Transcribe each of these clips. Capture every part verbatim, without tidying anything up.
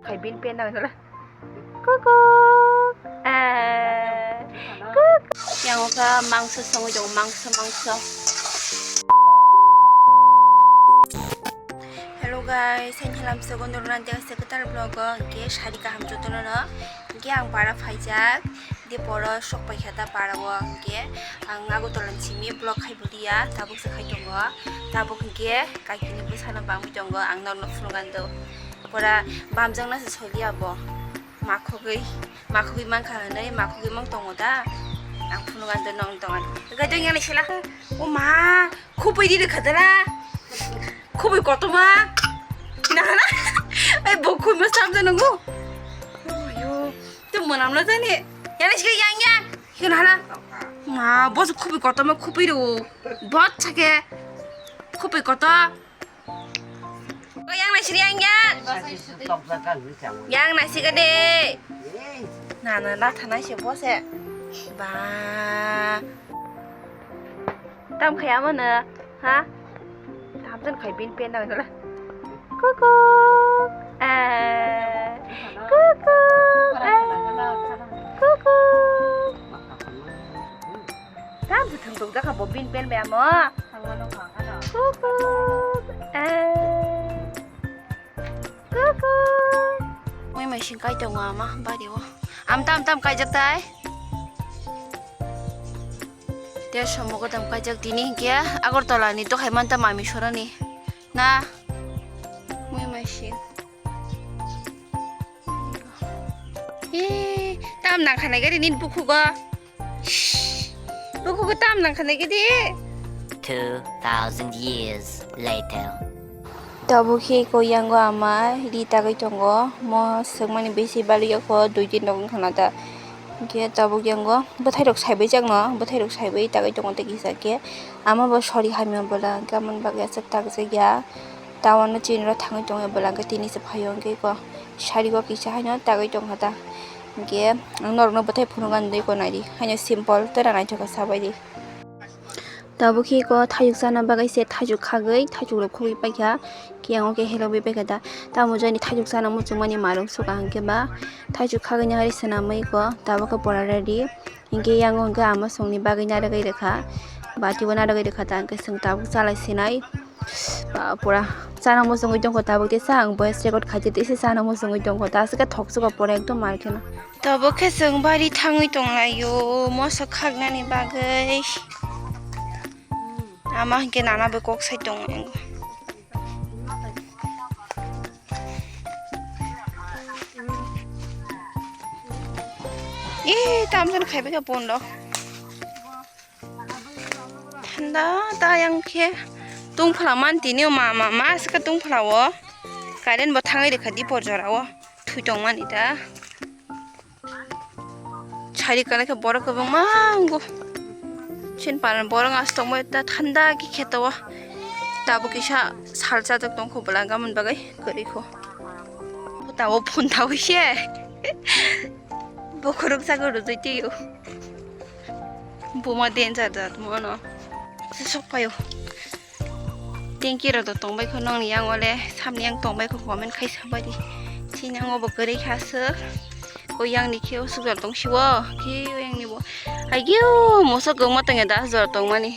Khai bin pen nang nala. Kukuk. Eh. Kukuk. Yang oka mangso songwi dong, mangso, mangso. Hello guys, sain halam se gondor nan jaga se kwtal vlog o, hwnkhe sari kaham jotono no. Hwnkhe ang para phaijak, di poro sok paikha ta para o, hwnkhe ang Agartala ni simi vlog khai bwliya, tabuk se khai tongo. Tabuk hwnkhe kaikini bwsano bangwi tongo, ang norokno phunukgani do. Pura bamjakna se soliya bo. Makhogwi, makhogwi mankha hwnwi, makhogwi mang tongo da. Ang phunukgani do, nong tongo. Gai do yang sila. O ma, khupui di rwkha dala. Khupui kotorma. Nana. Ai bo khupui ma samja nungu. Yo, to mwnamna jani. Yang sila yang yang. Yo nana. Ma, bo khupui kotorma khupui ro. Bot sake. Khupui kotor. Kok yang nasi yang ya? Yang nasi gede. Nah, nah, lah, tanah si bos ya. Ba. Tam kaya mana? Ha? Tam kan kai bin pen dah lah. Kukuk. Eh. Kukuk. Eh. Kukuk. Tam se thwng tok jakha bo bin pen bai amo. Kukuk. Eh. Kukuk. Moi mai sing kai tongo ama bari o. Am tam tam kaijak tai. Te somo ko tam kaijak tini hinkhe Agartala ni to khai man ta mami sorani. Na. Moi mai sing. Ee, tam nang khanai gari nin bukhugo. Shh, bukhugo tam nang khanai gari. Two thousand years later. Tabuk khe ko yango ama ri tagwi tongo. Mo swkmani bisi balwk ya kho dui din rok wngkha na ta. Hwnkhe tabuk yango bwthai rok saibai jakno, bwthai rok saibai tagwi tongo tei kisa khe. Ama bo sori hamya bwla hwnkhe amoni bagwi aswk takjak ya. Tawano chini ro thangwi tongwi bwla hwnkhe tini se phaio hwnkhe ko sari o kisa haino tagwi tongkha ta. Hwnkhe ang norokno bwthai phunukgani dei ko naidi haino simple tei rang naithok khe sabaidi. Tabuk khe ko thaichuk chana bagwi se thaichuk khagwi thaichuk rok khogwi paikha. Khe ang o khe helogwi paikha ta. Tamo jani thaichuk chana muchungmani marung suka hwnkhe ba thaichuk khagwi nahari swnamwi ko tabuk khe pora ready. Hinkhe yango hwnkhe ama songni bagwi narwgwi rwkha. Bati bo narwgwi rwkha ta hwnkhe chwng tabuk chalai sinai. Ba pura chana muchungwi tongkha tabuk tei sa ang voice record khaite tei se chana muchungwi tongkha ta aswk khe thoksuka pore ekdom mar kheno. Tabuk khe chwng bari thangwi tonglaio moso khaknani bagwi. Ama hinkhe nana bai kok sai tongo. Ee, tamjani khaibai khe bondo. Thanda ta yang khe tungphla man tini ma ma ma se khe tungphla o. Current bo thangwi rikha dipor jora o. Thui tongmani ta. Sari kana khe borok kwbangma wngo. Chini paran borok aswk tongmani ta thanda khe kheto o. Tabuk kisa sal chajak tongkho bwla gamon bagwi kwrwikho. Tabuk phone thawi se. Bokhorok chagwi rwjwi twiyo. Buma danger jat mono. Sok paio. Tengki rok do tongbai kho nongni yang ole samni yang tongbai kho comment khai sabai di. Chini yang obo kwrwi kha aswk. Ko yang ni khe usuk jor tong siwo. Khe yang ni bo. Agio moso kwbangma tongya da jor tongmani.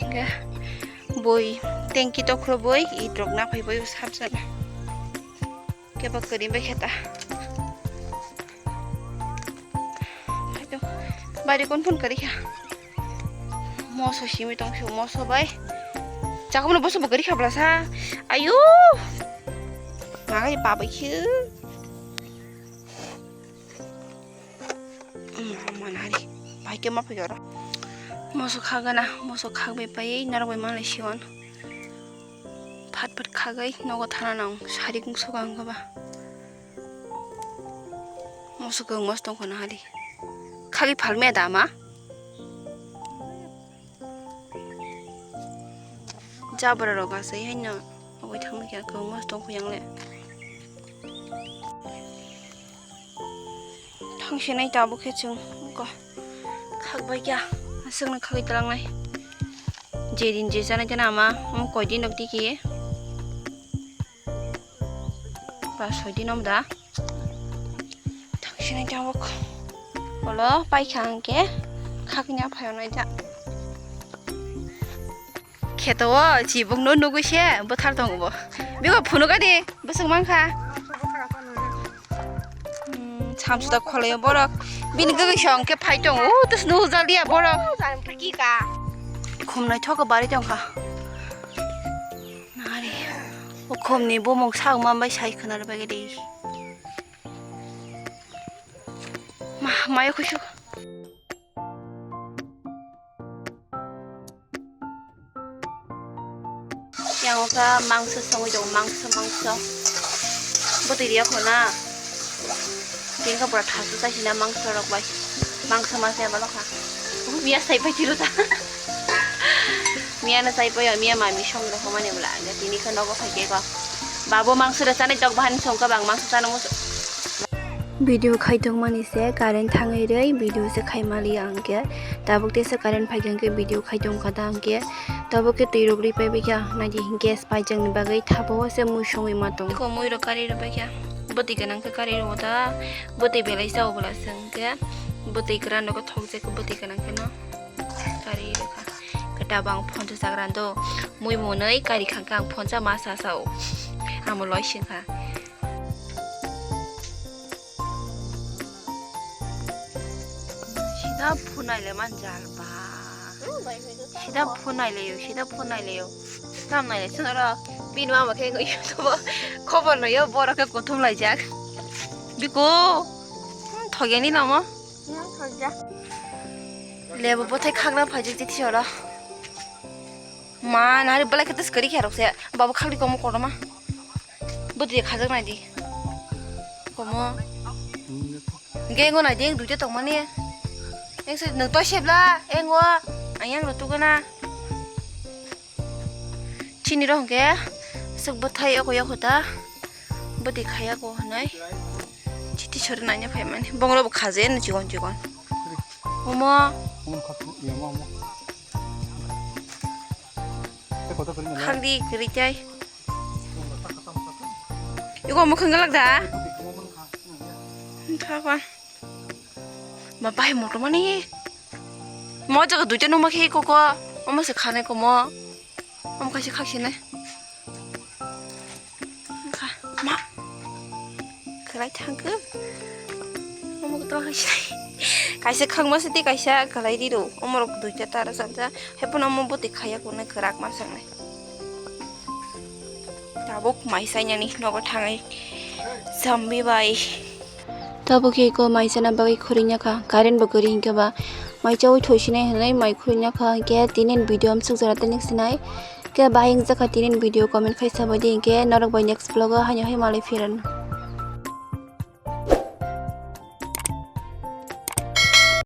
Boi tengki tokhro boi idrok na phai boi sabjana. Keba kwrwi bai khe ta. Bari kon phone kwrwi kha. Moso simi tong si moso bai. Chakmano boso bo kwrwi kha bwla sa. Ayo. Magai babai khe. Manari. Bai khe ma phai oro. Moso khagana, moso khagbai pai narok bai manlai sion. Phat phat khagai nogo thana nang sari kung soga ang ba. Moso kung mos tong khona hali. Khagi phalme da ma. Jabra rok asai haino. Obai thangma kya kung mos tong khuyang le. Thangsinai tabuk khe chwng ko khak bai kya aswkno khagwi twlangnai. Je din je chanai tene ama omo koi din rok tiki ba soi din om da. Tini tabuk ulo paikha hwnkhe khaknya phaio naida. Kheto o chibukno nugwi se bwthar tongo bo. Bigo phunukadi bwswk mankha. Hmm, samsida kholaio borok. Bini gagwi song khe phai tongo. O, tus nujaliya borok. Khum naithok bari tongkha. Nari. O khumni bumung sak manbai sai khwna rwbaikhe de. Ma, mayo khusu. Yang kha mangso songwi tongo, mangso, mangso. Bwtwi riya kho na. Tini kha pura thasu chai sina mangso rok bai. Mangso ma se balo kha. Miya sai pai tiro ta. Miya na chai pai, miya mami song rok mani bwla. Tini kha nogo phai khe kho. Babo mangso da chanai tok bahan song kha bang mangso chana musu. Video khai tongmani se current thangwi rwi video se khai mali ang khe. Tabuk tesa current phaikha hwnkhe video khai tongkha da ang khe. Tabuk khe twi rok rwi paibaikha naidi gas paijak ni bagwi thabo se mui songwi ma tong. Kho mui rok kari rwbaikha. Bwtwi gwnang khe kari rwo da. Bwtwi belai chao bwla se hwnkhe. Bwtwi kwran rok thokjak bwtwi gwnang khe no. Kari rwkha. Kwta bang phone chagra do. Mui mwnwi kari khangkha ang phone cha ma sa sao. Amo loi singkha. Sida phunai le man jal ba. Sida phunai le yo, sida phunai le yo. Tam nai le chwng ro. Bini mama khe wngwi YouTube khobor no yo, borok khe kuthum laijak. Biko. Hmm, thogeni lama. Lebo bothai khakna phaijak je thiyora. Ma nari belai khe tes kwrwi khe rok se. Babo khakdi komo kotorma. Bwtwi khajak nai di. Komo. Hwnkhe engo nai di, eng duita tongmani. Eng se nwng to sebla, engo. Ayang rw tugana. Chini rok hwnkhe aswk bwthai oko yokho ta. Bwtwi khaiya ko hwnwi. Chiti sori nanya phaimani. Bongrobo khaje no chikon chikon. Omo. Omo khak-, yama omo. Khakdi kwrwi tai. Iko mukhang galak da? Thakwan. Ma bai motor mani. Mo jaga duita numa khe koko. Omo se khane komo. Omo kaisa khaksinai. Kha, ma. Kwlai thangkhe. Omo to hai sinai. Kaisa khangma sidi kaisa kwlai riro. Omorok duita tara samsa. Haiphano omo bwtwi khaiya kunai kwrak ma sangnai. Tabuk mai sainani nogo thangai. Jambi bai. Tabuk khe iko mai chana bagwi khurui ya kha. Current bo kwrwi hinkhe ba mai chaui thoi sinai hinwi mai khurui ya kha. Hinkhe tinin video amsuk jora tini sinai. Khe bahai wngjakha tinin video comment khai sabaidi hinkhe norok bai next vlog o haino hai malai phiran.